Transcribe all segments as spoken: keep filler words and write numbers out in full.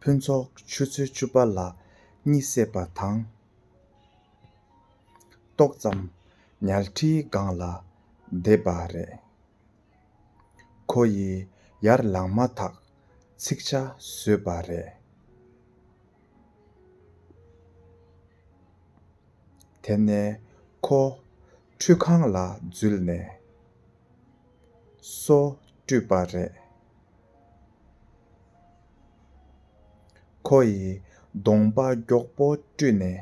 ཕུན་ཚོགས་ཆུ་ཚོད་བཅུ་པ་ལ་གཉིད་སད་པ་དང་། ཏོག་ཙམ་ཉལ་ཁྲིའི་སྒང་ལ་བསྡད་པ་རེད། ཁོ་ཡིས་ཡར་ལངས་མ་ཐག་ཚིག་ཇ་ཟོས་པ་རེད། དེ་ནས་ཁོ་ཁྲུས་ཁང་ལ་འཛུལ་ནས་སོ་བཀྲུས་པ་རེད། ཁོ་ཡིས་གདོང་པ་མགྱོགས་པོ་བཀྲུས་ནས་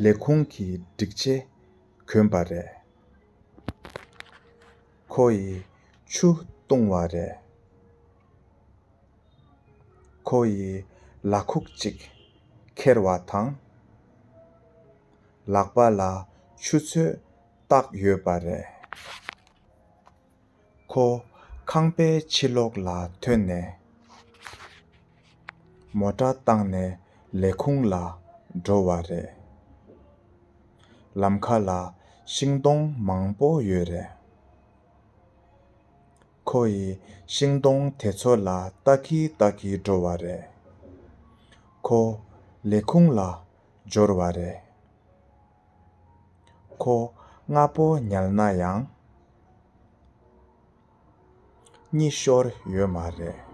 ལས་ཁུངས་ཀྱི་སྒྲིག་ཆས་གོན་པ་རེད། ཁོ་ཡིས་ཆུ་བཏུང་བ་རེད། ཁོ་ཡིས་ལག་ཁུག་ཅིག་ཁྱེར་བ་དང་། ལག་པ་ལ་ཆུ་ཚོད་བཏགས་ཡོད་པ་རེད། ཁོ་ཁང་པའི་ཕྱི་ལོགས་ལ་ཐོན་ནས་མོ་ཊ་བཏང་ནས་ལས་ཁུངས་ལ་འགྲོ་བ་རེད། ལམ་ཁ་ལ་ཤིང་སྡོང་མང་པོ་ཡོད་རེད། ཁོ་ཡིས་ཤིང་སྡོང་དེ་ཚོ་ལ་ལྟ་གིན་ལྟ་གིན་འགྲོ་བ་རེད། ཁོ་ལས་ཁུངས་ལ་འབྱོར་བ་རེད། ཁོ་སྔ་པོ་ཉལ་ན་ཡང་གཉིད་ཤོར་ཡོད་མ་རེད།